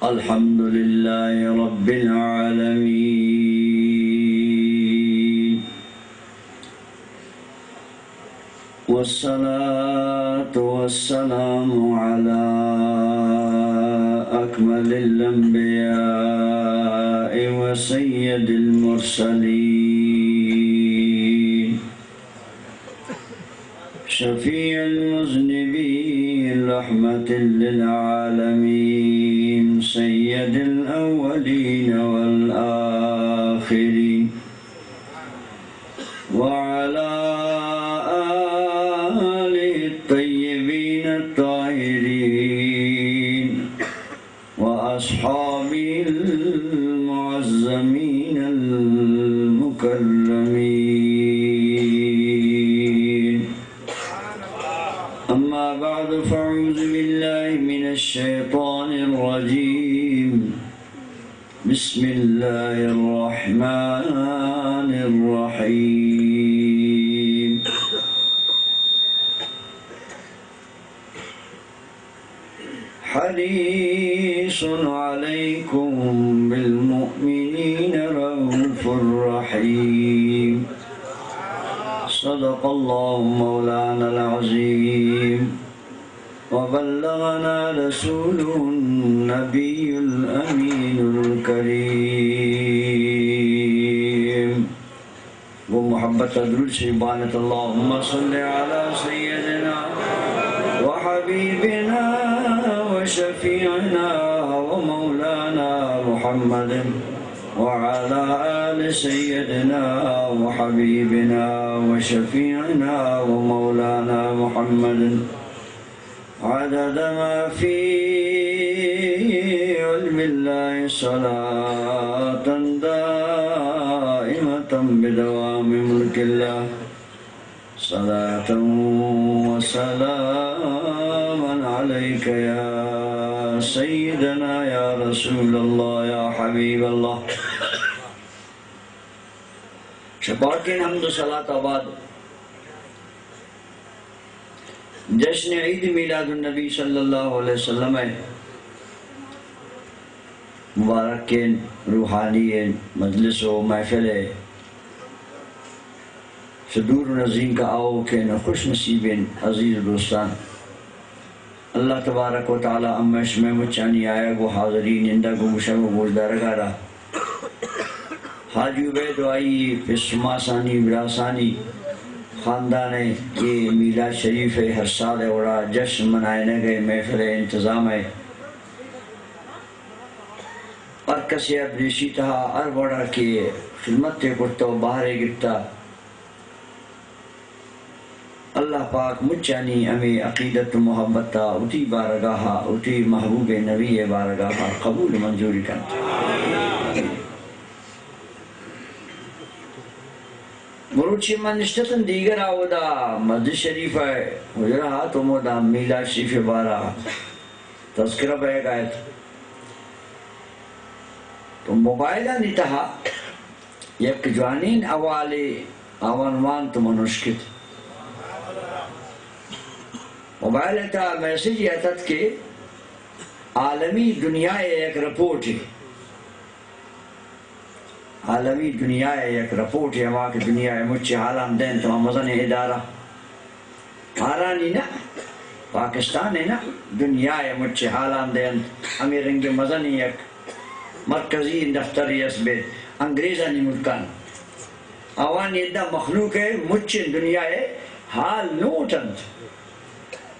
الحمد لله رب العالمين، والصلاة والسلام على أكمل الأنبياء وسيد المرسلين، شفيع المذنبين، رحمة للعالمين، سيد الأولين والآخرين، وعلى آله الطيبين الطاهرين، وأصحابه المعظمين المكرمين. أما بعد، فأعوذ بالله من الشيطان الرجيم. بسم الله الرحمن الرحيم. حريص عليكم بالمؤمنين رءوف رحيم. صدق الله مولانا العظيم، وبلغنا رسوله النبي الأمين الكريم. گوں محبت ءَ درود شریف بانت: اللهم صل على سيدنا وحبيبنا وشفيعنا ومولانا محمد وعلى آل سيدنا وحبيبنا وشفيعنا ومولانا محمد عدد ما في علم الله، صلاة دائمة بدوام ملك الله، صلاة وسلاما عليك يا سيدنا يا رسول الله يا حبيب الله. چہ پاکیں حمد و صلات ءَ بعد جشن عید میلاد النبی صلی اللہ علیہ وسلم ءِ مبارکیں روحانی مجلس و محفل ءِ چہ دور و نزیک ءَ آؤکیں و خوش نصیبیں عزیز و دوستان، اللہ تبارک و تعالی ہمے شمئے مچانی آیگ و حاضری، نندگ و گوشگ و گوشدارگ ءَ را حاجی عبید و آئی پس ماسانی، براسانی خاندان ءِ کہ میلاد شریف ءِ ہر سال ءِ وڑا جشن منائینگ ءِ محفل ءِ انتظام ءِ ہر کسے ءَ بریشی تہا ہر وڑا کہ خدمت ءَ کرتہ و بہر ءَ گپتہ، اللہ پاک مچانی ہمے عقیدت و محبت ءَ وتی بارگاہ ءَ، وتی محبوب نبی ءِ بارگاہ ءَ قبول و منظوری کنت۔ مروچی من نشتتن دیگر ءَ اودا مسجد شریف ءِ حجرہ ءَ تو مودا میلاد شریف ءِ بارہ ءَ تذکرہ بئیگ ءَ ات۔ تو موبائلانی تہا یک جوانیں حوالے آوان وانت و من اشکت۔ موبائل ءِ تہا میسجے اتت کہ عالمی دنیا ءِ یک رپورٹے، عالمی دنیا ءِ یک رپورٹے، ہما کہ دنیا ءِ مچی حالان دینت، ہما مزنیں ادارہ، آرانی نہ، پاکستان ءِ نہ، دنیا ءِ مچی حالان دینت، ہمے رنگیں مزنیں یک مرکزی دفترے است بیت انگریزانی ملکان۔ آوانی ادا مخلوق ءِ مچیں دنیا ءِ حال نوٹ انت۔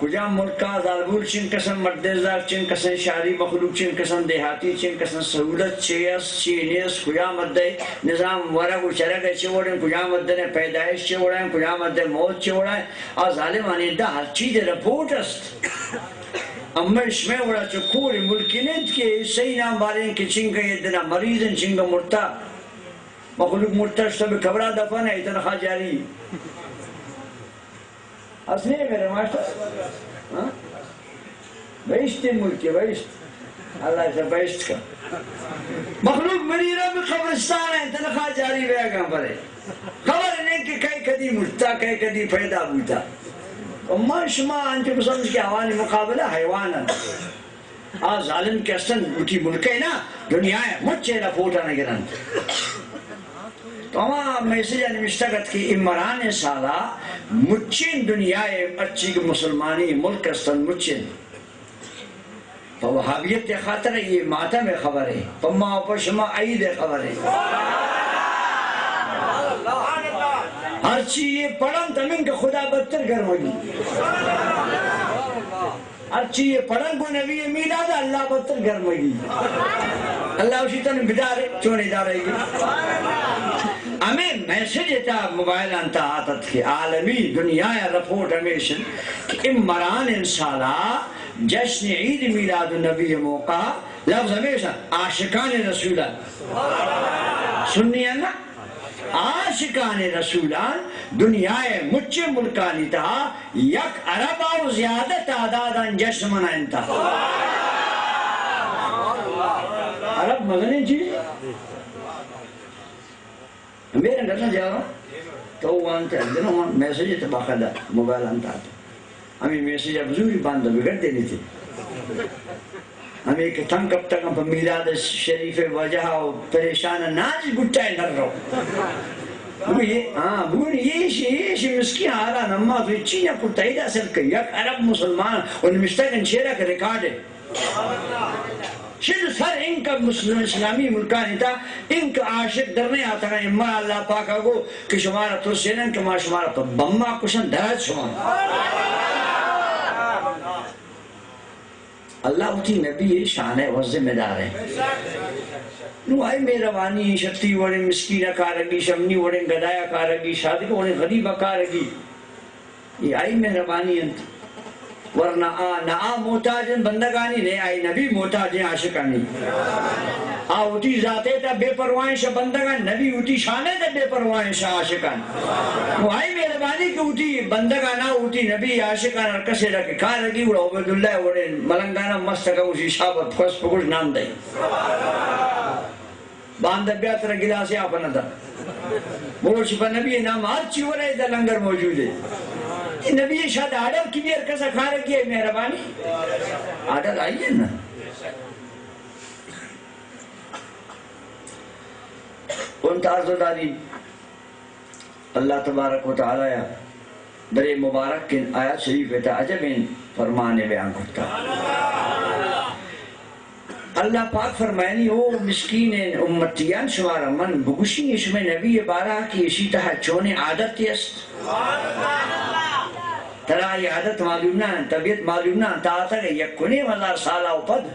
کجام ملک ءَ زالبول چنکسن، مردین زاگ چنکسن، شہری مخلوق چنکسن، دیہاتی چنکسن، سہولت چے است، چے نیست، کجام حد ءَ نظام ورگ و چرگ ءِ چے وڑ انت، کجام حد ءَ پیدائش چے وڑ انت، کجام حد ءَ موت چے وڑ انت، آ ظالمانی ادا ہر چیز ءِ رپورٹ است۔ اما شمئے وڑا چو کور ملکی نہ انت کہ صحیح نام باریں کہ چنکا یہ دنا مریض انت، چنکا مرتا۔ مخلوق مرتا شتا بہ قبرا دفن ءَ، تنخواہ جاری۔ اصلی میرے ماسٹر، ہاں؟ بہشت ملک ہے، بہشت۔ اللہ سے بہشت کا۔ مخلوق مری رب قبرستان ءَ، تنخواہ جاری بیا گا برے۔ خبر نہیں کہ کئے کدی مرتا، کئے کدی پیدا بوتا۔ اما شما انچو بسمجھ کہ آوانی مقابلہ حیوان انت۔ آ ظالم کہ استن وتی ملک ء نا، دنیا ء مچ ء رپورٹ ء نہ گرنت۔ تو ہما میسج ء نوشتگ ات کہ عمران ء سال ء مچیں دنیا ء ہرچی کہ مسلمانی ملک استن مچیں۔ پہ وہابیت ء خاطر ء یہ ماتم ء خبر ہے، پہ ما و پہ شما عید ء خبر ہے۔ ہرچی یہ پڑھنت ہمیں کہ خدا بدتر گرمگی۔ ہرچی یہ پڑھن گو نبی میلاد، اللہ بدتر گرمگی۔ اللہ اشی تن بدارے، چون ادارہ گی۔ ہمیں میسج تا موبائل انت آتت کہ عالمی دنیا یا رپورٹ ہمیشن کہ عمران ان سالا جشن عید میلاد النبی موقع لفظ ہمیشن عاشقان رسولان۔ سنی ہے نا؟ عاشقان رسولان دنیا ء مچیں ملکانی تہا یک ارب ء زیادہ تعداداں جشن منائینتا۔ ارب مزنیں چیز۔ میرے گھر جاوا تو وانتے دنوں میسج تو باقاعدہ موبائل انتا۔ ہمے میسج ء بزوری باندا بگڑ دینیت۔ ہمے کہ تنگ کپتگاں پہ میلاد شریف ء وجہ ء پریشان ء ناز گٹا ء نر رو۔ بگو یہ، ہاں، بگو یہ ایشی، یہ ایشی مسکین آرا نماز و چی نہ کرتا، ایدا صرف کہ یک عرب مسلمان و نمشتگ ان چیرا کہ ریکارڈ ہے۔ شد سر انکہ مسلم اسلامی ملکانی تا انکہ عاشق در نہیں آتا، اما اللہ پاک آگو کہ شمارا تو سینن کہ ما شمارا پہ بما کشن درد شما۔ اللہ وتی نبی ء شان ء و ذمہ دار ہے۔ نو آئی مہربانی شکتی وڑیں مسکین ء کارگی، شمنی وڑیں گدایا کارگی، شادی وڑیں غریب ء کارگی۔ یہ آئی مہربانی انت۔ ورنہ آ، نہ آ محتاج انت بندگانی، نہ آئی نبی محتاج ہیں عاشقانی۔ آ وتی ذات ء تا بے پرواہیں شہ بندگان، نبی وتی شان ء تا بے پرواہیں شہ عاشقان۔ و آئی مہربانی کہ وتی بندگان آ وتی نبی عاشقان ہر کسے را کہ کارگی وڑا عبیداللہ وڑے ملنگانا مست کا اسی شابت کس پکوش نام دئی۔ باندا بیا ترا گلاسے آپ نہ دا۔ بولو شپا نبی نام ہر چی ورے دا لنگر موجود ہے۔ یہ نبی شاد آرڈر کی بھی ہر کسا کارگی ہے مہربانی۔ آرڈر آئی ہے نا۔ انت عرض داری اللہ تبارک و تعالی در اے مبارک کن آیات شریف تا عجبیں فرمانے بیان کرتا۔ اللہ پاک فرمائنی، او مسکین امتیان، شمارا من بگوشی شمے نبی بارہ کہ اشی تہا چونیں عادت است؟ ترا یہ عادت معلوم نہ انت، طبیعت معلوم نہ انت، تا تک یک کنیم ہزار سالہ و پد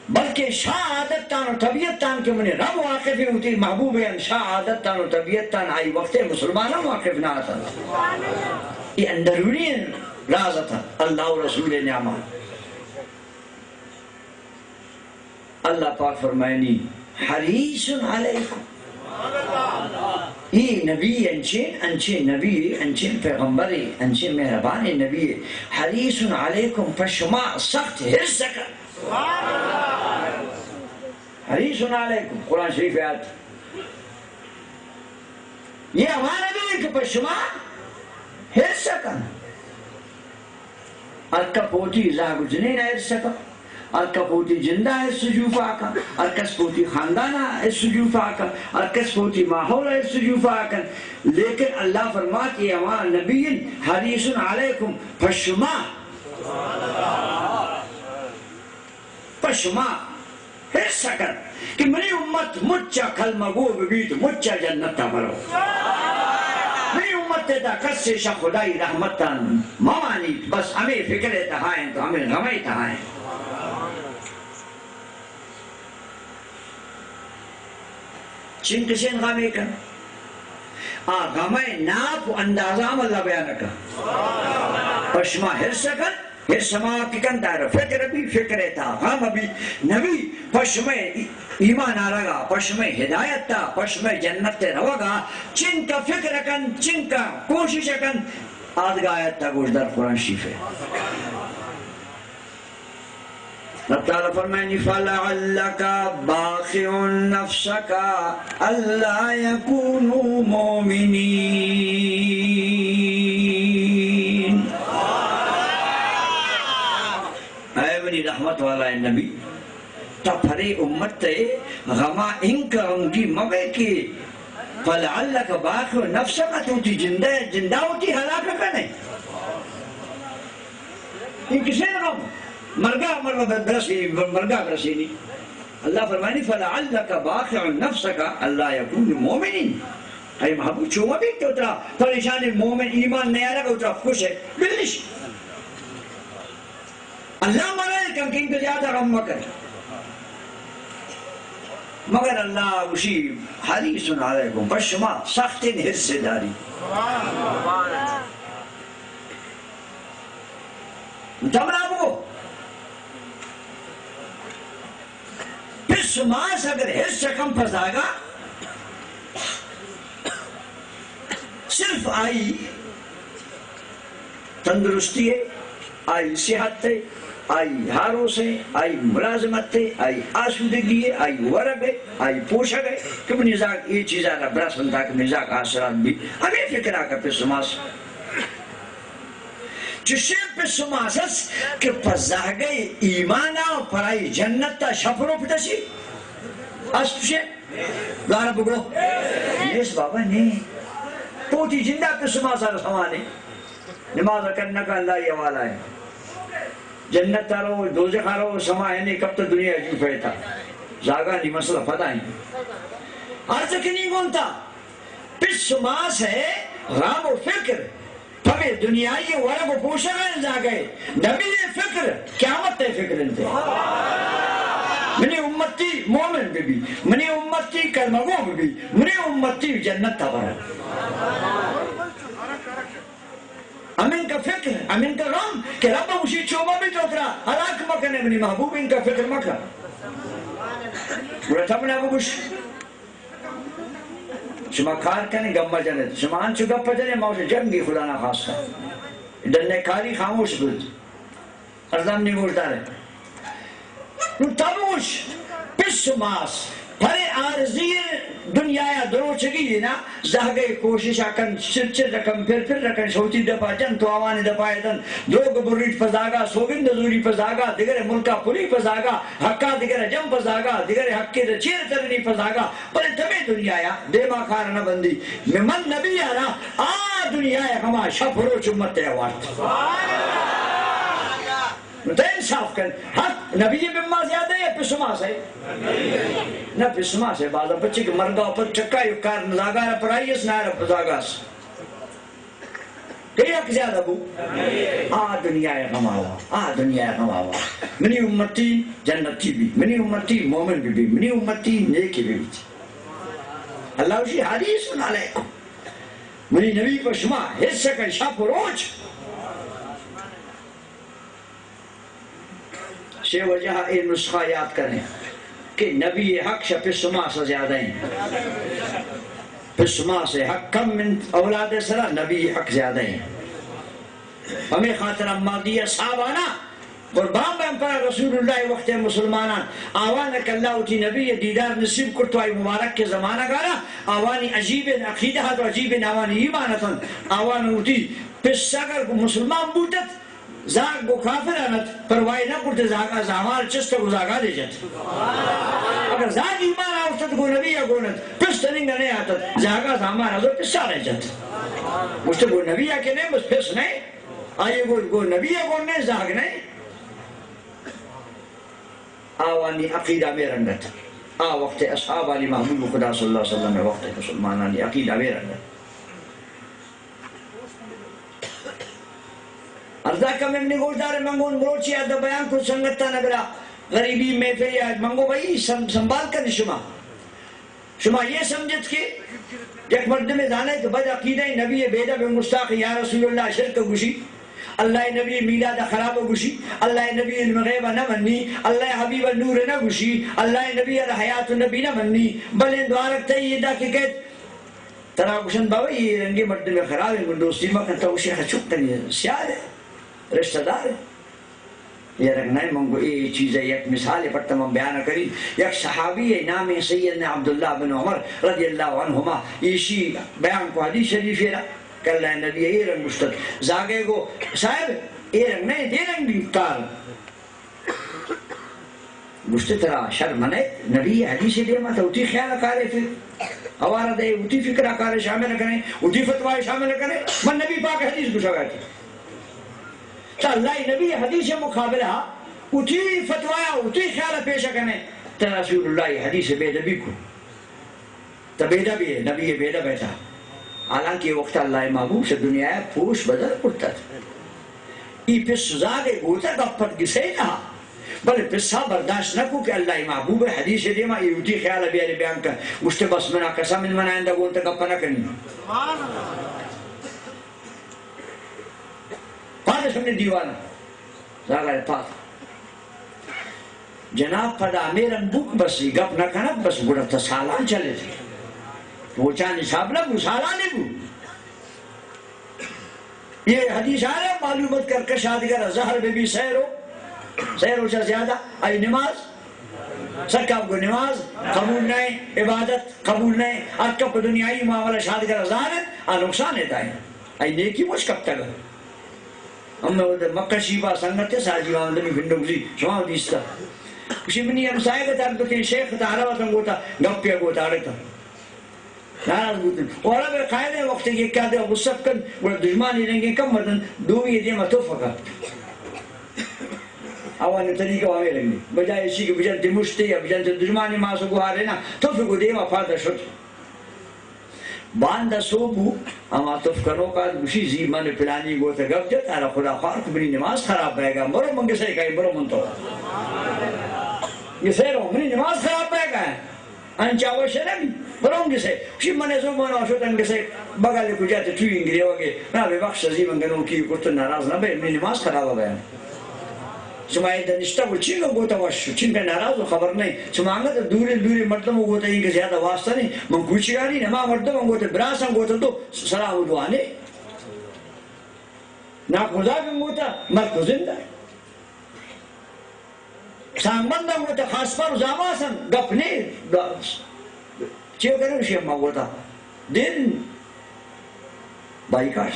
بلکہ شہ عادت تان و طبیعت تان کہ منی رب واقف ہے، وتی محبوب ہے، شہ عادت تان و طبیعت تان آئی وقت مسلمان ہم واقف نہ آتا۔ یہ اندرونی راز تھا اللہ و رسول نیاما۔ اللہ پاک فرمائنی، حریص علیکم۔ اے نبی انچیں، انچیں نبی، انچیں پیغمبر، انچیں مہربان نبی، حریص علیکم، پہ شما سخت حرص کن۔ حریص علیکم، قرآن شریف آیت۔ یہ ہما نبی کہ پہ شما حرص کن۔ ہر کس پہ وتی زہگ و جنین ء ارس کن، ہر کس پہ وتی جند ء ارس جوفا کن، ہر کس پہ وتی خاندان ء ارس جوفا کن، ہر کس پہ وتی ماحول ء ارس جوفا کن۔ لیکن اللہ فرمات، اے ہما نبی انت، حریص علیکم، پہ شما، پہ شما حرص کن کہ منی امت مچا کلمہ گو ببیت، مچا جنت ء برو۔ منی امت ء تہا کسے شہ خدائی رحمتاں مہ وانیت، بس ہمے فکر ء تہا انت، ہمے غم ء تہا انت۔ چنکسیں غمے کن، آ غم ء ناپ و اندازہ ہم اللہ بیان کن۔ پہ شما حرص کن، حرص ہما کہ کنت، آرا فکر بی، فکر ء تہا غم بی، نبی پہ شمئے ایمان آرگا، پہ شمئے ہدایت ء، پہ شمئے جنت ء روگا چنکا فکر کنت، چنکا کوشش کنت، آدگہ آیت ء گوش در قرآن شریف ء۔ رب تعالی فرمائنی، فلعلک باخع نفسک الا یکونوا مؤمنین۔ رحمت والا نبی، تا پرے امت تے غما انکا انکی مبے کہ فلعلک باخع نفسک، تو تی جندہ، جندا وتی ہلاک کنے۔ ان کسے نہ غم؟ مرگا، مرگا برسی، مرگا برسی نی۔ اللہ فرمانی، فلعلک باخع نفسک الا یکونوا مؤمنین۔ اے محبوب، چو مبی کہ اترا پریشان، مومن ایمان نیارگ اترا خوش ہے، بلش۔ اللہ منع کن کہ انکا زیادہ غم مکن۔ مگر اللہ گوشی، حریص علیکم، پر شما سختیں حرص داری۔ تمنا بگو۔ پس ماس اگر حرص کم پزاگا، صرف آئی تندرستی ہے، آئی صحت ہے، آئی ہاروس ہے، آئی ملازمت ہے، آئی آسودگی ہے، آئی ورگ ہے، آئی پوشگ ہے کہ منی زاگ اے چیزا را برسن تاکہ منی زاگ آسرات بی۔ ہمیں فکرا کا پس ماس۔ چشیں پس ماس است کہ پہ زہگئے ایمانا و پرائی جنتا شپ روپتشی؟ است چشیں؟ گار بگو۔ نیست بابا، نی۔ پوتی جندا پس ماسا سمانے۔ نماز کن نہ کن، اللہ ئی حوالہ ہے۔ جنت ء رو، دوزخ ء رو، سما ہے نہیں، کب تو دنیا جو پیتا۔ زاگانی مسئلہ پدا ہیں۔ عرض کنی گونتا، پس ماس ہے غم و فکر، پمے دنیای ورگ و پوشگ ء زاگئے، نبی ء فکر، قیامت ء فکر انت۔ منی امتی مومن ببی، منی امتی کلمہ گو ببی، منی امتی جنت ء برن۔ ہمینکہ فکر، ہمینکہ غم کہ رب گوشی چو مہ بیت و ترا ہلاک مکنے، منی محبوب، اینکہ فکر مکن۔ گڑا تمنا بگوش، شما کار کنے، گپ مجنے، شما انچو گپ جنے، ما گوشے جنگی خدا نخواستہ۔ ڈنے کاری خاموش بود۔ ارزان نی گوش دارے۔ نوں تبوش، پس و ماس، پرے عارضی دنیایا دروچگی نا، زہگئے کوششا کن، چر چر رکن، پر پر رکن، شوتی دپا جن، تو آوانی دپا دن، دروگ بریت پہ زاگا، سوگند زوری پہ زاگا، دگرے ملکا پلی پہ زاگا، حقا دگرے جم پہ زاگا، دگرے حقے چیر ترنی پہ زاگا، بلے تمے دنیایا دیما کار نہ بندی۔ من نبی آنا آ دنیایا ہما شپ روچ امت آوارت۔ نو تو انصاف کن، حق نبی بما زیادہ ہے یا پسماس ہے؟ نہ پسماس ہے، بعض بچے کہ مرگا پر چکا، یک کار نزاگا را پرائی اس، نہ را پزاگاس۔ کئی حق زیادہ بو؟ آ دنیا ہے غماوا، آ دنیا ہے غماوا۔ منی امتی جنتی بی، منی امتی مومن بی بی، منی امتی نیکی بی بی۔ اللہ وشی حدیث علیکم۔ منی نبی پر شما حصہ کن شپ و روچ۔ سے وجہ اے نسخہ یاد کریں کہ نبی حق شہ پسماس زیادہ ہیں۔ پسماس حق کم انت اولاد سرا، نبی حق زیادہ ہیں۔ ہمیں خاطر امادی صاحبانہ قربان بین پر رسول اللہ وقت مسلمانان آوان کلا وتی نبی دیدار نصیب کرت و آئی مبارک کے زمانہ گارا آوانی عجیب عقیدہ تو عجیب آوانی ایمان اتن آوان وتی پس اگر مسلمان بوتت زاگ گوں کافران ات، پرواہی نہ کرت، زاگا زامار چست گوں زاگا دے جت۔ اگر زاگ ایمان آورتت گوں نبی ء گون ات، پس تننگ نہ آتت، زاگا زامار ازو پسا رہ جت۔ گوشت گوں نبی ء کہ نئے، بس پس نئے۔ آئی گوشت گوں نبی ء گون نئے، زاگ نئے۔ آوانی عقیدہ میں رنگ ات۔ آ وقت اصحابانی محبوب خدا صلی اللہ علیہ وسلم وقت مسلمانانی عقیدہ میں رنگ ات۔ ارزا کمے منی گوشدار، من گوں مروچی اد بیان کو سنگتان بلا غریبی محفل یا من گو بھائی سم-، سنبھال کن شما۔ شما یہ سمجھت کہ یک مردم زانے کہ بد عقیدہ نبی بیدہ بے مستاق یا رسول اللہ شرک گوشی، اللہ نبی میلاد خراب گوشی، اللہ نبی علم غیب نہ منی، اللہ حبیب نور نہ گوشی، اللہ نبی حیات نبی نہ منی، بلے دوارک تئی دا کہ کہت ترا گوشن بابا، یہ رنگی مردم خراب ہے، من دوستی مکن، تو گوشی ہاں چک کنی، سیال ہے، رشتہ دار ہے۔ یہ رنگ نہیں، من گو اے چیز ہے، یک مثال ہے، پر تمام بیان کری۔ یک صحابی ہے، نام ہے سیدنا عبداللہ بن عمر رضی اللہ عنہما، ایشی بیان کو حدیث شریف ہے، کہ اللہ نبی یہ رنگ مشتد۔ زاگے گو، صاحب، یہ رنگ نہیں، دے رنگ بھی کار۔ گوشتے، ترا شرم نہ اِنت؟ نبی ءِ حدیث ءِ دیما تو وتی خیال ءَ کارے، فکر، ہوار ءَ دئے، وتی فکر ءَ کارے شامل کنئے، وتی فتوی شامل کنئے؟ من نبی پاک ءِ حدیث گوشگ ءَ آں۔ تو اللہ ءِ نبی ءِ حدیث ءِ مقابلہ ءَ وتی فتوی ءَ وتی خیال ءَ پیش کنئے، تو رسول اللہ ءِ حدیث ءَ بے ادبی کو۔ تو بے ادب ئے، نبی ءِ بے ادب ئے تو۔ حالانکہ اے وقت ءَ اللہ ءِ محبوب چہ دنیا ءَ پوش بدل کرتگ۔ اے پس زاگ ءِ گوتہ گپ ءَ گسے نہ، بلے پس ءَ برداشت نہ کو کہ اللہ ءِ محبوب ءِ حدیث ءِ دیما اے وتی خیال ءَ بیارے بیان کن۔ گوشتے، بس منا قسم اِنت، من آئندہ گوں تو گپ نہ کنیں۔ پاد شمنی دیوان ءَ۔ زاگ ءَ پاد۔ جناب پدا ہمے رنگ بوت، بس اے گپ نہ کنت، بس گڑا تا سالان چلت۔ روچانی حساب نہ بو، سالانی بو۔ اے حدیث آرا معلومت کر کشا دگر زہر بہ بی سیرو، سیرو چا زیادہ، ای نماز، سکا گو نماز قبول نہ، عبادت قبول نہ، ہر کپ دنیائی معاملہ شادگر زانت، آ نقصان ہے تائیں۔ ای نیکی مش کپتگ۔ ہمے وھد ءَ مکہ شیبا سنگت ءَ ساجی محمد علی پنڈوکزی، شما دیستا۔ گوشی، منی ہمسایگ ءَ تربتیں شیخ ءَ تہ عرب اتاں گوتا، گپے ءَ گوتا اڑتا۔ ناراض بوتن۔ و عرب ءِ قاعدہ ءَ وقت کہ یک آدے غصہ کن، گڑا دژمانی رنگیں کم مردن، دومی ءِ دیما تف کن۔ آوانی طریقہ ہمے رنگیں۔ بجائے ایشی کہ بجنت مشتے یا بجنت دژمانی ماس گوہارے نا، تف کو دیما پادا شت۔ باندا سوب بو، ہما تف کنوکا گوشی، زی من پلانی گوتا گپ جت، ارا خدا خوار کو منی نماز خراب بئیگا، برو من گسے کئی، برو من تو۔ گسے رو، منی نماز خراب بئیگا۔ انچا وش نبی، برو من گسے۔ گوشی، من زو من وشو تن گسے، بغل کجا تے چوی انگریوگے، نا بے بخش زی من گنوکی کرت، ناراض نہ بے، منی نماز خراب بئے۔ شما ادا نشتہ و چنکا گوتا وش، چنکا ناراض و خبر نہیں۔ شما انگت دورے دورے مردم گوتا، اینکہ زیادہ واسطہ نہیں۔ من کوچگانی نما مردم گوتا، براساں گوتا تو سلام و دعا نے۔ نا خدا کن گوتا، مر کو زندہ۔ سانگمنداں گوتا، خاص پر زاماسن گپ نے۔ چیو کرے شی ما گوتا۔ دن بائیکاٹ۔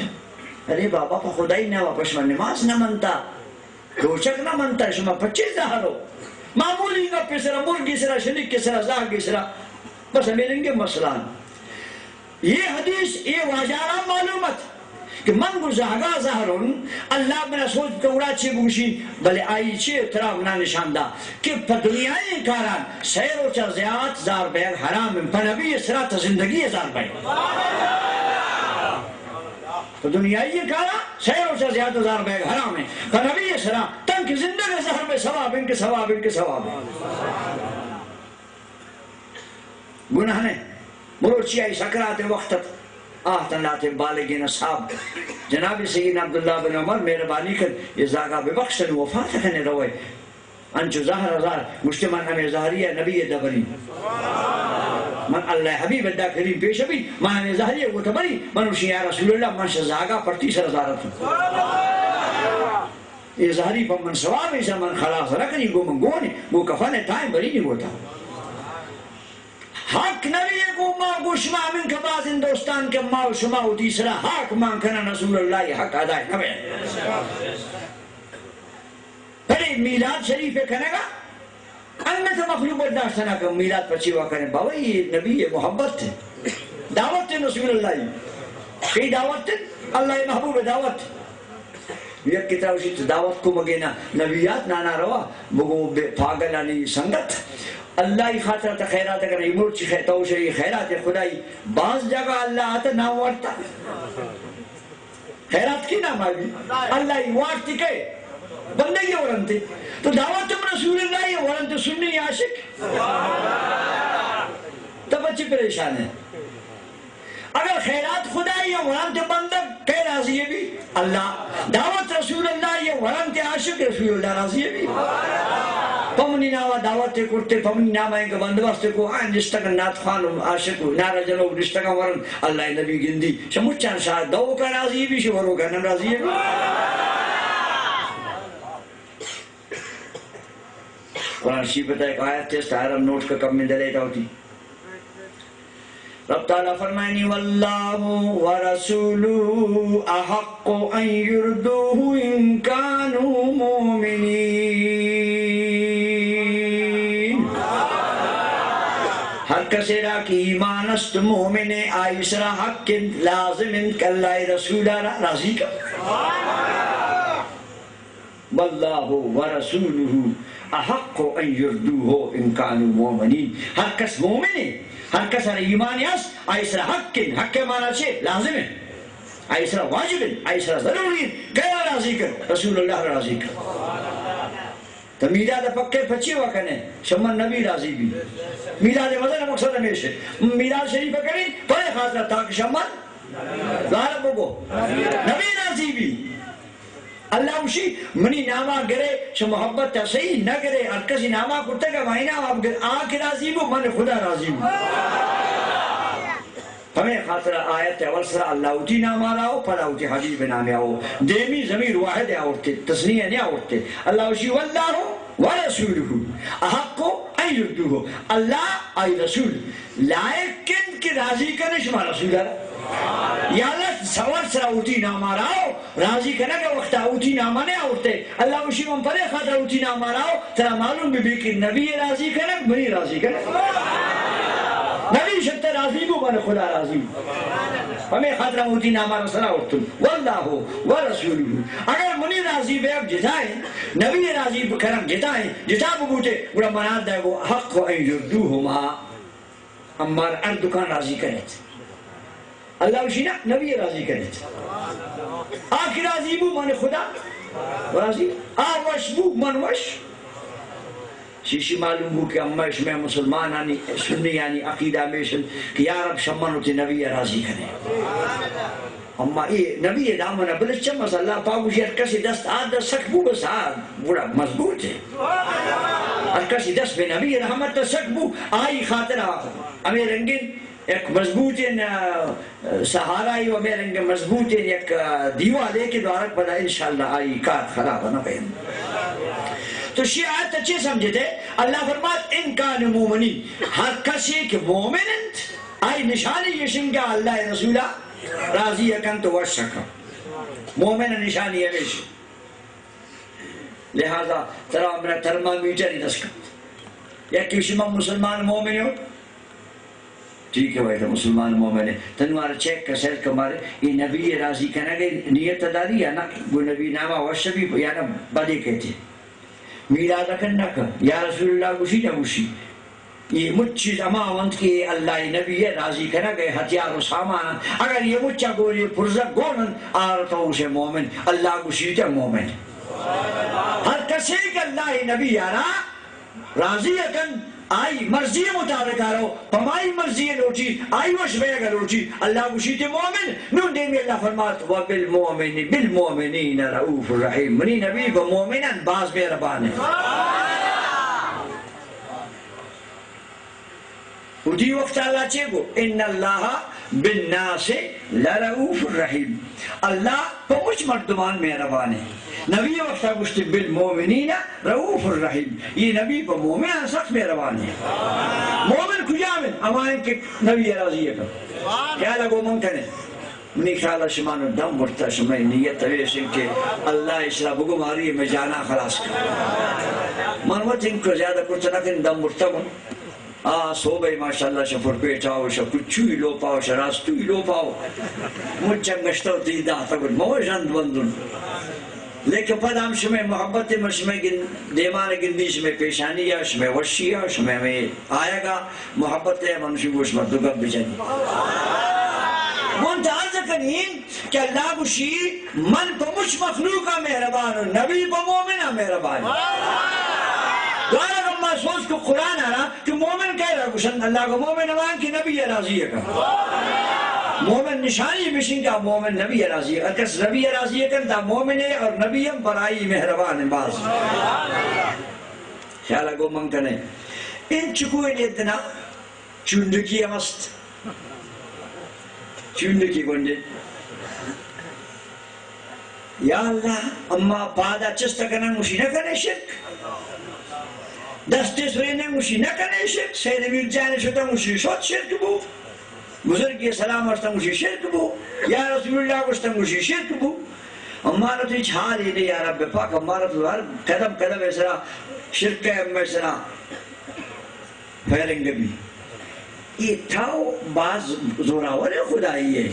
ارے بابا، پہ خدائی ناما پہ شما نماز نہ منتا، روچگ نہ منتا، شما پہ چے زہرو؟ معمولی گپے سرا، مرگی سرا، شنکی سرا، زہگی سرا، بس ہمے رنگیں مسئلہ انت۔ اے حدیث، اے واجہ را معلوم ات کہ من گو زہگا زہرون، اللہ منا سوچ بکن گڑا چے بگوشی، بلے آئی چے ترا منا نشان دا۔ کہ پہ دنیای کاران سئے روچا زیات زار بیگ حرام انت، پہ نبی سرا تا زندگی زار بیگ۔ پہ دنیای کاران سئے روچا زیات زار بیگ حرام انت، پہ نبی سرا تنکہ زندگ زہر بئے ثواب انت کہ ثواب انت کہ ثواب انت۔ گناہ نہ۔ مروچی آئی سکرات وقت ات، آہتن لہتے بالگین اصحاب جناب سیدنا عبداللہ بن عمر، مہربانی کن، اے زاگا ببخش، تنی وفات کنے روئے۔ انچو زہر ہزار، گوشتے، من ہمے زہری ء نبی ء دبری۔ من اللہ ء حبیب ء دا کریم پیش بی، من ہمے زہری ء گوت بری، من گوشی، یا رسول اللہ، من شہ زاگا پرتی سر زارت۔ اے زہری پہ من ثواب ایشا، من خلاص نہ کنی، گو من گونی، گو کفن ء تائیں بری نی گوتا۔ حق نبی ء گو ما گو شما ہمین کہ باز ہندوستان کہ ما و شما وتی سرا حق مان کنن، رسول اللہ ء حق ادا نہ بین۔ بلے میلاد شریف ء کنگا انگت مخلوق برداشت نہ کن، میلاد پچی وا کریں؟ بابا، یہ نبی ء محبت ہے، دعوت ہے رسول اللہ ء۔ کئی دعوت ہے؟ اللہ ء محبوب ء دعوت۔ یک کتاب شیت دعوت کو مگینا نبیات نانا روا بگو بے پاگلانی سنگت۔ اللہ ء خاطر تا خیرات اگر امور چی خیر تو شری خیرات خدائی باز جگہ اللہ آتا نام وارتا۔ خیرات کی نام آئی؟ اللہ ای وارتی کئے؟ بندگی ورنتے۔ تو دعوت ہم رسول اللہ ای ورنتے، سنی عاشق۔ تو بچی پریشان ہے۔ اگر خیرات خدائی ورنتے بندگ، کئے راضی ہے بھی؟ اللہ۔ دعوت رسول اللہ ای ورنتے عاشق، رسول اللہ راضی ہے بھی؟ پمنی نام دعوت کرتے، پمنی نام ہے کہ بندوبست کو، آن نشتگ نات خوان عاشق، نعرہ جنوب نشتگ ورن، اللہ نبی گندی۔ شہ مچان شاہ دو کا راضی بی، شہ ورو کا نم راضی بی۔ قرآن شریف ء تہ ایک آیت چست، ہر ہم نوٹ کا کم میں دلے تا ہوتی۔ رب تعالی فرمائنی، واللہ ورسولہ احق ان یردوہ ان کانوا مؤمنین۔ ہر کسے را کہ ایمان است، مومن ایں، آئی سرا حق انت، لازم انت کہ اللہ ءِ رسول ءَ را راضی کن۔ واللہ ورسولہ احق ان یردوہ ان کانوا مؤمنین۔ ہر کس مومن ایں، ہر کس ءَ را ایمان است، آئی سرا حق انت۔ حق ءِ مانا چے؟ لازم انت۔ آئی سرا واجب انت، آئی سرا ضروری انت کہ کئے ءَ راضی کن؟ رسول اللہ ءَ را راضی کن۔ تو میلاد ءَ پکے پچی وا کنے، شمن نبی راضی بی۔ میلاد ءِ مزن مقصد ہمیش انت۔ میلاد شریف ءَ کنی، پرے خاطر تاکہ شمن غالب بگو۔ نبی راضی بی۔ اللہ گوشی، منی ناما گرے، شما محبت ءَ صحیح نہ گرے، ہر کسی ناما کرتگ ءَ، مائی ناما بگر، آ کہ راضی بو، من خدا راضی بو۔ ہمے خاطر آیت اول سرا اللہ وتی نام آراؤ، پدا وتی حبیب نام آؤ۔ دیمی ضمیر واحد آورتے، تثنیہ نہ آورتے۔ اللہ وشی واللہ ورسولہ احق ان یردوہ۔ اللہ، آئی رسول لائق انت کہ راضی کنے شما رسول ءَ را۔ یا اللہ سوال سرا وتی نام آراؤ، راضی کنگ ءِ وقت ءَ وتی نام نہ آورتے۔ اللہ وشی من پرے خاطر وتی نام آراؤ، ترا معلوم بی بی کہ نبی راضی کنگ، منی راضی کنگ۔ نبی شت راضی بو، من خدا راضی بو۔ ہمے خاطر وتی نام ءَ را سرا آورتن۔ واللہ ورسولہ۔ اگر منی راضی بیگ جتا انت، نبی راضی کنگ جتا انت، جتا ببوتے، گڑا منار دے گو حق ان یردوہما۔ امار ہر دکان راضی کنیت۔ اللہ وشی نا، نبی راضی کنیت۔ آ کہ راضی بو، من خدا راضی۔ آ وش بو، من وش۔ شیشی معلوم بو کہ اما شمئے مسلمانانی، سنیانی عقیدہ ہمیش انت کہ یا رب شمن وتی نبی راضی کنے۔ اما اے نبی دامن بلچم، بس اللہ پاک گوشی ہر کسی دست آ دست سک بو، بس آ گڑا مضبوط ہے۔ ہر کسی دست بہ نبی رحمت سک بو، آئی خاطر ہمے رنگین یک مضبوطین، آ، سہارا ای و ہمے رنگ مضبوطین یک، آ، دیوالے کہ دوارگ پدا انشاءاللہ آئی کار خراب نہ بین۔ تو شی آیت چے سمجھتے؟ اللہ فرمات، ان کان مومنین، ہر کسی کہ مومن انت، آئی نشانی یشنگا اللہ رسولہ راضی کن تو وش کن۔ مومن نشانی ہمیش۔ لہذا ترا منا ترمامیٹر ہی دست کپت۔ یکی شما مسلمان مومن ہو؟ ٹھیک ہے بھائی، تو مسلمان مومن ہے۔ تنوار چیک کا سیل کا مارے، یہ نبی راضی کنگے نیت داری یا نہ؟ گو نبی نامہ وش بی یا نہ بدے کہتے۔ میلاد کن نہ کن، یا رسول اللہ گوشی نہ گوشی۔ یہ مچ چیز ہما انت کہ اللہ نبی راضی کنگ ءِ ہتھیار و سامان انت۔ اگر یہ مچ گوری پرزگ گون انت، آر تو اسے مومن، اللہ گوشی تے مومن۔ ہر کسے کہ اللہ نبی آرا راضی کن، آئی مرضی مطابق آرو، پمائی مرضی لوٹی، آئی وش بیگ لوٹی، اللہ گوشی تے مومن۔ نون دیمی اللہ فرمات، و بالمؤمن، بالمؤمنین رؤوف الرحیم۔ منی نبی بہ مومنان باز مہربان ہے۔ ودی وقت اللہ چے گو؟ ان اللہ بالناس لرؤوف الرحیم۔ اللہ پہ مچ مردمان مہربان ہے۔ نبی وقتا گوشتے بالمؤمنین رؤوف الرحیم۔ یہ نبی پہ مومنان سخت مہربان ہے۔ مومن کجام انت؟ ہما انت کہ نبی راضی کن۔ خیال گو من کنے۔ منی خیال ء شما نوں دم برتہ، شمئے نیت ہمیش انت کہ اللہ اشرا بگماری، مئے جانا خلاص کن۔ من وت انکو زیادہ کرت نہ کن، دم برتہ گوں۔ آ سوبے ماشاءاللہ شہ پرپیٹاو، شہ کچوی لوپاو، شہ راستوی لوپاو۔ مچ انگشتو تی داتہ گوں، مو ژند بندن۔ لیکن پدا ہم شمئے محبت، من شمئے گن-، دیمان گندی، شمئے پیشانی ء، شمئے وشی ء، شمئے ہمے آیگ ء محبت ء، من شی گوش مردو گپ بجنی۔ من تو عرض کنین کہ اللہ گوشی، من پہ مچ مخلوق ء مہربان و نبی پہ مومن ء مہربان۔ دوارہ اما سوچ کو قرآن آرا کہ مومن کئے را گوشن؟ اللہ گو مومن ہمان کہ نبی ء راضی ء کن۔ مومن نشانی بشن کہ مومن نبی ء راضی ء، کس نبی ء راضی ء کن تا مومن ہے اور نبی ہم پر آئی مہربان ہے باز۔ خیال گو من کنے۔ ان چکو ان اتنا چونڈکی ہم است۔ چونڈکی گونڈے۔ یا اللہ، اما پادا چست کنن، گوشی نہ کنے شرک۔ دستے سرینن، گوشی نہ کنے شرک۔ سید میر جان شتن، گوشی شد شرک بو۔ بزرگی سلام ورتن، گوشی شرک بو۔ یا رسول اللہ گوشتن، گوشی شرک بو۔ امارت ہچ حال ہی نہیں یا رب پاک، امارت ہر قدم قدم سرا شرک ہے، امے سرا فائرنگ بی۔ اے تو باز زوراور خدائے۔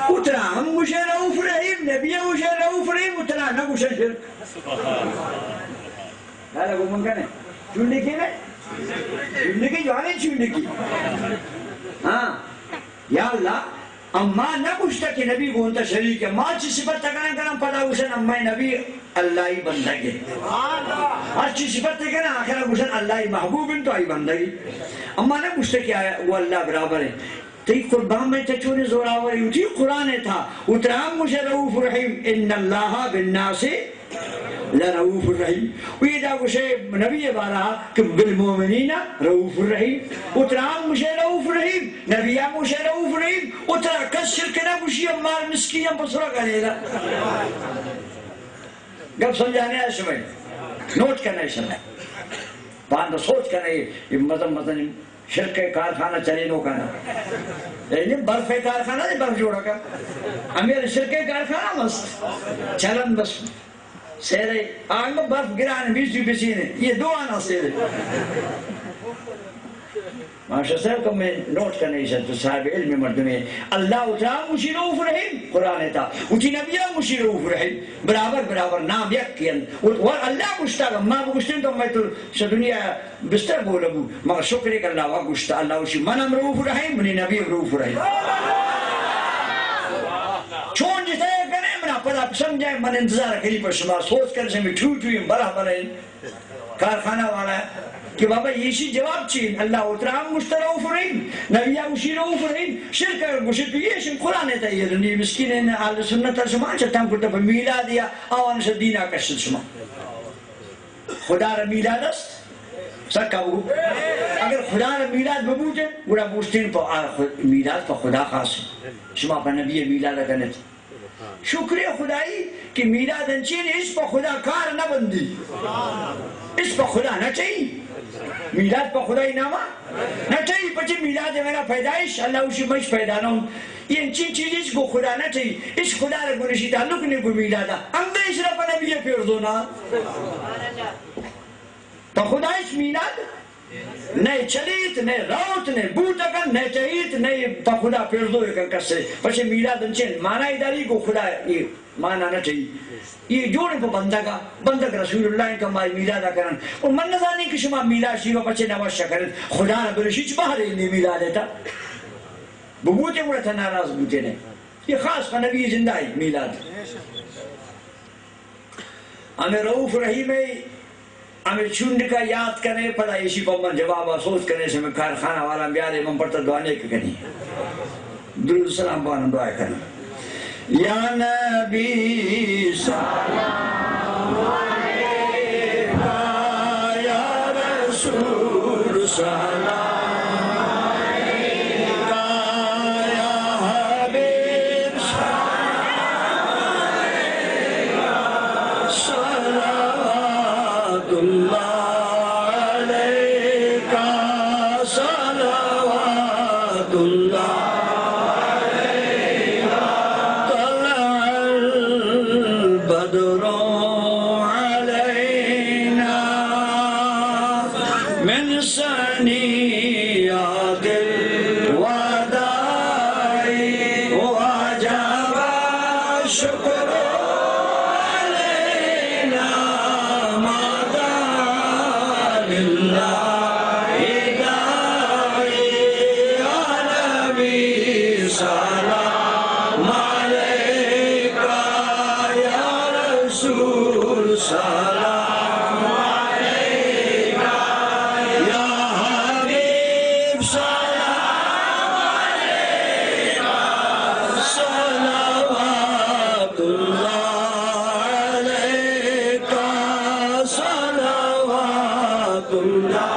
اترا ہم گوشے رؤف رحیم، نبی گوشے رؤف رحیم، اترا نہ گوشے شرک۔ حالا گو من کنے۔ چونڈکی نے؟ چونڈکی جوانے چونڈکی۔ ہاں۔ یا اللہ، اما نہ گوشتہ کہ نبی گوں تو شریک ایں۔ ما چی صفت کناں کناں، پدا گوشن اما نبی اللہ ئی بندگ ایں۔ ہر چی صفت کناں، آخر گوشن اللہ ئی محبوب ایں تو آئی بندگ ایں۔ اما نہ گوشتہ کہ آیا وہ اللہ برابر ایں۔ تئی قربان، میں چچونے زوراور ایں۔ اسی قرآن تھا، اترا ہم گوشے رؤف رحیم، ان اللہ بالناس لرؤوف الرحیم۔ و ادا گوشے نبی بارہ کہ بالمؤمنین رؤوف الرحیم۔ اترا ہم گوشے رؤوف الرحیم، نبی ہم گوشے رؤوف الرحیم۔ اترا کس شرک نہ گوشی، مار مسکین ہم پسرا کرے گا۔ گپ سمجھانے آ شمئے، نوٹ کرنے شمئے۔ باند سوچ کرنے، یہ مزن مزن شرک ءِ کارخانہ چلینوک اَنت۔ یعنی برف ءِ کارخانہ، برف جوڑ کن۔ ہمے شرک ءِ کارخانہ مست۔ چلن بس۔ سیرے آنگو برف گران بیس بسینے۔ یہ دو آنا سیرے۔ ماشاء صاحب، تو میں نوٹ کرنے سے تو صاحب علم مردمے۔ اللہ اترا ہم گوشی رؤوف رحیم قرآن تھا۔ اسی نبی ہم گوشی رؤوف رحیم۔ برابر، برابر، نام یک کن۔ اور، اور اللہ گوشتا، ما بگوشتیں تو میں تو ش دنیا بستر بولہ بو، مگر شکر ایں کہ اللہ وا گوشتہ، اللہ گوشی من ہم رؤوف رحیم، منی نبی ہم رؤوف رحیم۔ چون جتہ کنے منا پدا سمجھائے، من انتظار کری پر شما سوچ کن، شمی ٹھو ٹھو ایں، برہ برہ ایں۔ کارخانہ والا کہ بابا ایشی جواب چی؟ اللہ اترا ہم گوشتہ رؤوف رحیم، نبی ہم گوشی رؤوف رحیم، شرک اگر گوشی تو ایشی قرآن تھا، یہ دنیا مسکین ایں، اہل سنت شما چتم کرتا پر میلاد یا آوان شدینا کشت شما۔ خدا را میلاد است؟ سکا بگو۔ اگر خدا را میلاد ببوتیں، گڑا بوشتیں پہ آ خو-، میلاد پہ خدا خاص ایں۔ شما پہ نبی میلاد کنت۔ شکر خدائی کہ میلاد انچیں اش پہ خدا کار نہ بندی۔ اش پہ خدا نہ چاہی۔ میلاد پہ خدائی نامہ نہ چاہی، پچے میلاد میرا پیدائش، اللہ اشی مش پیدا نہ ہوں۔ یہ انچیں چیز اش گو خدا نہ چاہی۔ اش خدا را گو نشی تعلق نے گو میلادا۔ ہم دے اش را پہ نبی پیرزونا۔ پہ خدا اش میلاد نئے چلیت، نئے روت، نئے بوت کن، نئے چہیت، نئے پہ خدا پیرزو کن کسے۔ پچے میلاد انچیں معنی داری گو خدا یہ معنی نہ چاہی۔ یہ جوڑ پہ بندگا، بندگ رسول اللہ ایں کہ ما میلادا کنن۔ اور من نزانی کہ شما میلاد شیوا پچے نوش کرن۔ خدا را برشیچ بہر ایں میلاد تھا۔ ببوتے گڑا تھا ناراض بوتے نے۔ یہ خاص پہ نبی زندہ ایں میلاد۔ ہمیں رؤوف رحیم ایں، ہمیں چنڈکا یاد کنے، پدا ایشی پہ من جواب سوچ کنے، شمے کارخانہ والا بیارے، من پڑتا دعا نیک کنی۔ درود سلام بان دعا کنی۔ یا نبی سلام علیک، یا رسول سلام علیک، یا حبیب صلوات اللہ علیک، صلوات اللہ علیک۔ طلع البدر علینا من ثنيات الوداع وجب الشكر علينا ما دعا لله داعي. يا نبي سلام عليك، يا رسول سلام عليك، يا حبيب سلام عليك، صلوات الله عليك، صلوات الله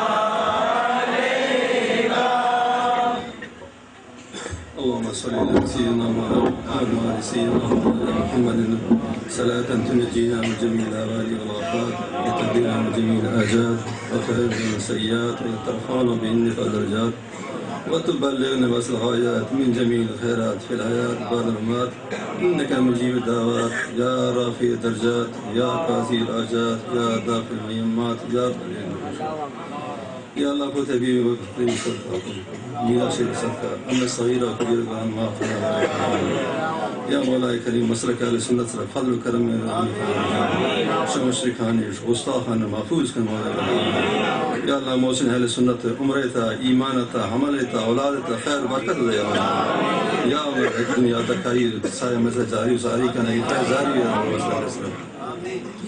عليك. اللهم صل على سيدنا محمد وعلى آل سيدنا محمد صلاة تنجينا من جميع الأهوال والآفات وتقينا من جميع الحاجات وتهون لنا السيئات وترفعنا بها عندك درجات وتبلغنا بأقصى الغايات من جميع الخيرات في الحياة بعد الممات إنك مجيب الدعوات يا رافع الدرجات يا قاضي الحاجات يا دافع المهمات يا ذا الجلال والإكرام. یا اللہ، پہ تئی بی بی کریم صدقہ، میرا شریف صدقہ، ہمے صغیرہ و کبیرہ گناہان معاف فرما۔ یا مولا کریم، مسلک اہل سنت سرا فضل و کرم فرما۔ شہ مشرکانی، شہ گستاخان محفوظ کن مولا کریم۔ یا اللہ، محسن اہل سنت عمرے تا، ایمان تا، عمل تا، اولاد تا خیر برکت دے یا اللہ۔ یا اللہ، ایک دنیا تک آئی سایہ میں سے جاری و ساری کن، آئی خیر جاری ہے،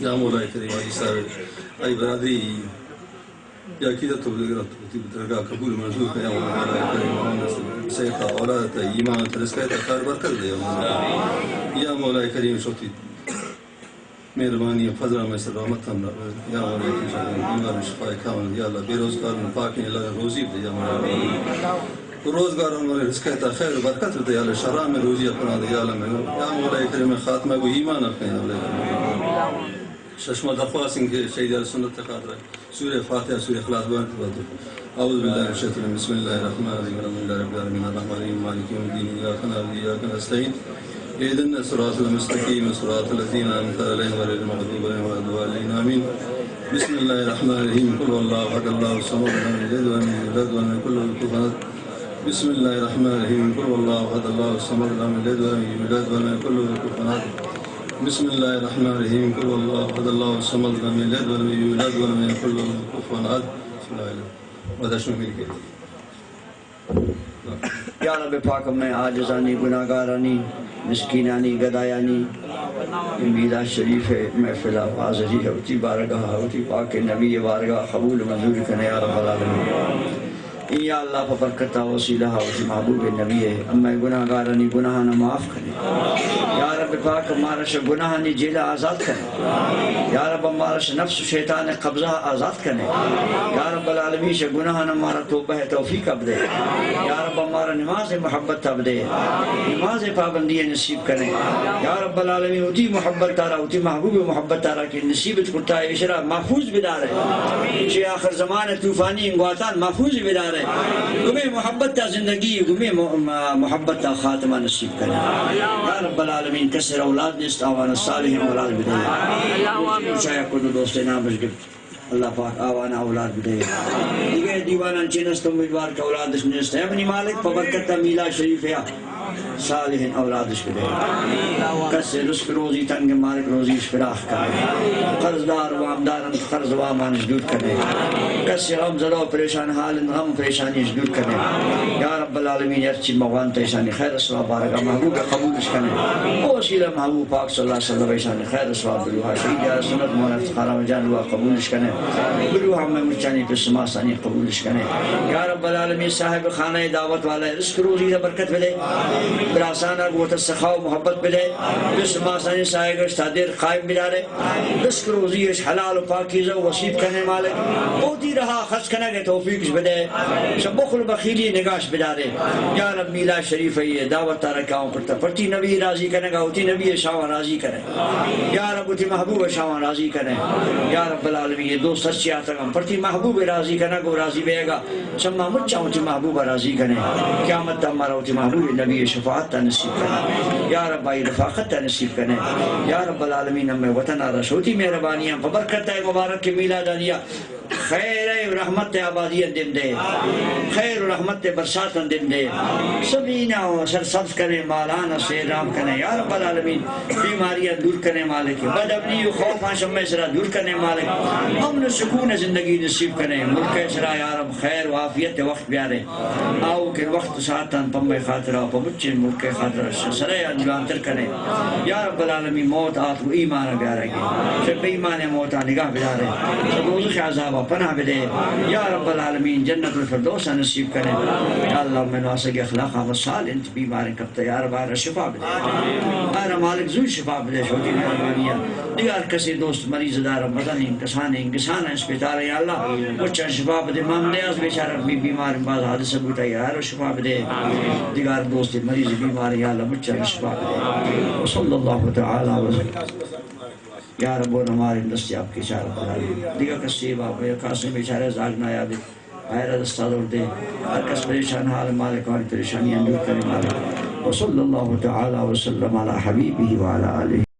یا مولا کریم، آئی سارے، آئی برادری، یا عقیدہ تو دیگر تو تی درگاہ قبول منظور کن، یا مولا کریم، صحت، اولاد تا، ایمان تا، رزق تا خیر برکت دے، یا مولا کریم، شوتی مہربانی و فضل میں سر رحمت ہم، یا مولا کریم، بیمار شفا کامل، یا اللہ، بے روزگار پاکیں اللہ روزی دے، یا مولا کریم، روزگار ہم رزق تا خیر برکت دے، یا اللہ، شرام روزی اپنا دے، یا اللہ، میں، یا مولا کریم، خاتمہ کو ایمان اپنے، یا اللہ۔ ششما درخواست انکہ شہید اہل سنت خاطر سورہ فاتحہ، سورہ اخلاص بند کر دو۔ اعوذ باللہ من الشیطان الرجیم۔ بسم اللہ الرحمن الرحیم۔ الحمد للہ رب العالمین۔ الرحمن الرحیم۔ مالک یوم الدین۔ ایاک نعبد و ایاک نستعین۔ اهدنا الصراط المستقیم۔ صراط الذین انعمت علیہم غیر المغضوب علیہم ولا الضالین۔ آمین۔ بسم اللہ الرحمن الرحیم۔ قل هو اللہ احد، اللہ الصمد، لم یلد ولم یولد ولم یکن له کفوا احد۔ بسم اللہ الرحمن الرحیم۔ قل هو اللہ احد، اللہ الصمد، لم یلد ولم یولد ولم یکن له کفوا احد۔ بسم اللہ الرحمن الرحیم۔ قل هو اللہ احد، اللہ الصمد، لم یلد ولم یولد ولم یکن له کفوا احد۔ بسم اللہ الرحمن الرحیم۔ یا رب پاک، مئے عاجزانی، گناہگارانی، مسکینانی، گدایانی، اے میلاد شریف ءِ محفل ءَ حاضری ءَ وتی بارگاہ ءَ، وتی پاک نبی ءِ بارگاہ ءَ قبول منظور کنے یا رب العالمین۔ اے یا اللہ، پہ برکت ءَ، وسیلہ ءَ وتی محبوب نبی ءِ مئے گناہگارانی گناہاں معاف کنے۔ یا رب پاک، مارا شہ گناہانی جیل ءَ آزاد کنے۔ یا رب، مارا شہ نفس و شیطان ءِ قبضہ ءَ آزاد کنے۔ یا رب العالمین، شہ گناہاں مارا توبہ ءِ توفیق ءَ بدے۔ یا رب، مارا نماز ءِ محبت ءَ بدے۔ نماز ءِ پابندی ءَ نصیب کنے۔ یا رب العالمین، وتی محبت ءَ را، وتی محبوب ءِ محبت ءَ را کہ نصیب ات کرتا، ایشرا محفوظ بدارے۔ چہ آخر زمان ءِ طوفانی گواتاں محفوظ بدارے۔ گمے محبت ءَ زندگی، گمے م-، م-، محبت ءَ خاتمہ نصیب کنے۔ یا رب العالمین، کسے را اولاد نیست، آوان صالحیں اولاد بدے۔ چاہے کدو دوست نام بش گپت، اللہ پاک آوان اولاد بدے۔ دیگہ دیوانان چین است امیدوار کہ اولادش نیست۔ اے منی مالک، پہ برکت میلاد شریف ءَ صالحیں اولادش بدے۔ کسے رزق روزی تنگ، مالک روزیش فراخ کنے۔ قرضدار وامدار انت، قرض وامانش دور کنے۔ کسے غم زدہ و پریشان حال انت، غم پریشانیش دور کنے۔ یا رب العالمین، ہرچی مہ وانت ایشانی خیر ثواب بارگاہ محبوب قبولش کنے۔ او وسیلہ محبوب پاک صلی اللہ علیہ وسلم ایشانی خیر ثواب بلوہا شہید یا سنت مولانا افتخار احمد جان لوہا قبولش کنے۔ بلوہا مئے مچانی پس ماسانی قبولش کنے۔ یا رب العالمین، صاحب خانہ دعوت والا رزق روزی ءَ برکت بدے۔ براسانا گوت سخا و محبت بدے۔ پس ماسانی سایہ گشت دیر قائم بدارے۔ رزق روزی اش حلال و پاکیزہ و وسیب کنے مالک۔ اوتی رہا خرچ کنگ ءِ توفیقش بدے۔ شہ بخل و بخیلی نگاہش بدارے۔ یا رب، میلاد شریف ءِ دعوت ءَ را کہ آؤں کرتا، پرتی نبی راضی کنگ ءَ، اوتی نبی شاواں راضی کنے۔ یا رب، وتی محبوب شاواں راضی کنے۔ یا رب العالمین، اے دوست ہرچی آتگاں، پرتی محبوب راضی کنگ و راضی بیگا، شما مچاں وتی محبوب راضی کنے۔ قیامت ءَ مارا وتی محبوب نبی شفاعت ءَ نصیب کنے۔ یا رب، آئی رفاقت ءَ نصیب کنے۔ یا رب العالمین، ہمے وطن ءَ را شہ وتی مہربانیاں پہ برکت ءِ مبارک میلادانیہ خیر ءُ رحمت ءِ آبادی ءَ دیم دے۔ خیر ءُ رحمت ءِ برساتاں دیم دے۔ زمین ءَ سرسبز کنے، مالان ءَ سیر رام کنے۔ یا رب العالمین، بیماریاں دور کنے مالک۔ بد امنی ءُ خوفاں شہ مئے سرا دور کنے مالک۔ امن ءُ سکون ءِ زندگی نصیب کنے۔ ملک ءِ سرا یا رب خیر ءُ عافیت ءِ وقت بیارے۔ آؤکیں وقت ءُ ساعتاں پہ مئے خاطرا، پہ مچیں ملک ءِ خاطرا شہ سرا جوانتر کنے۔ یا رب العالمین، موت آتک ءُ ایمان ءَ بیارے۔ شہ بے ایمان ءِ موتا نگاہ بدارے۔ شہ دوزخ ءِ عذابا پناہ بدے۔ یا رب العالمین، جنت الفردوس ءَ نصیب کنے۔ یا اللہ، مئے نواسگ اخلاقاں وسال انت، بیماریں کپتہ، یا رب آرا شفا بدے۔ آرا مالک زوت شفا بدے، شہ وتی مہربانی ءَ۔ دگہ ہر کسے دوست مریض دار، مزنیں کسانیں، انگسانیں اسپتال، یا اللہ، مچاں شفا بدے۔ محمد ایاز بیچارہ بی-، بیمار، باز حادثہ بوتا، یا اللہ شفا بدے۔ دگہ ہر دوست مریض بیمار، یا اللہ، مچاں شفا بدے۔ وصلی اللہ تعالی وسلم۔ یا رب، او نماریں دستیاب کے چارہ بدارے۔ دگہ کسے باب، یا قاسم بیچارہ زاگ نایابے۔ خیر دستا دور دے۔ ہر کس پریشان حال مالک، آنی پریشانیاں دور کنے مالک۔ وصلی اللہ تعالی وسلم علی حبیبہ وعلی آلہ۔